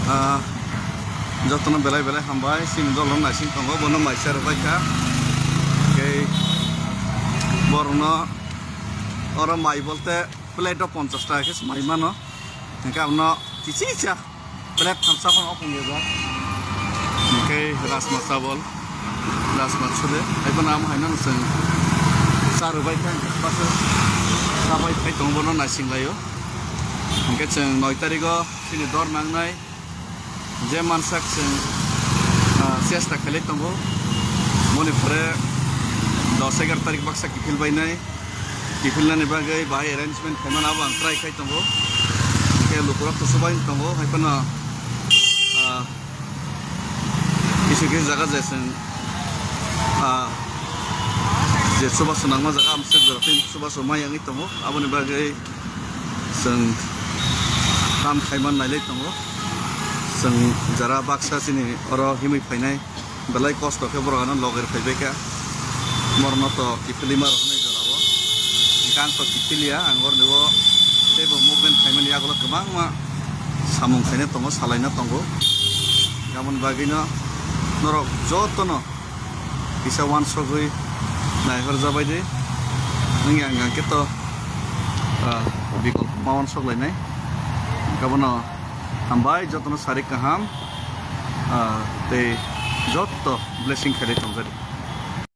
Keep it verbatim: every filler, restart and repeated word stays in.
Ah, jotono belai belai hambai, chini dolo naising tongo, bono mai cha rwbaikha. Tei borokno oro mai bolte plate o ponchash taka khe se mai mano. Hingke abono kichi cha plate thamsa phano opong yajak. Hingke rajma chawal, rajma chole, haiphano amo haino chwng cha rwbaikha, hingke bwswk chabai phai tongo, bono naising laio. Hingke chwng noi tarigo chini dor nangnai. Je mansak chwng, ah, chesta khailai tongo. Moni pore dos egar tarik baksa kiphil bainai. Kiphilnani bagwi bahai arrangement khaimano abo ang try khai tongo. Hingke lukurok to subai tongo, haiphano, ah, kisi kisi jaga je chwng, ah, je chubachu nangma jaga amswk jora tei chubachu mai wngwi tongo. Aboni bagwi chwng kam khaiman nailai tongo. Chwng jara baksa chini oro himwi phainai, belai kosto khe borok ano loger phaibaikha. Borokno to kiphilwi ma rw hwnwi jorao. Hingkhe ang to kiphilya, ang oroni o teibo movement khaimani yagulo kwbangma samung khaina tongo, salaina tongo. Aboni bagwino norok jotono kisa uansugwi naihorjabai di. Wngya hwnkhe to, ah, bikolpo ma uansuk lainai. Abono hambai, jotono sari kaham, ah, tei joto blessing khailai tongjadi.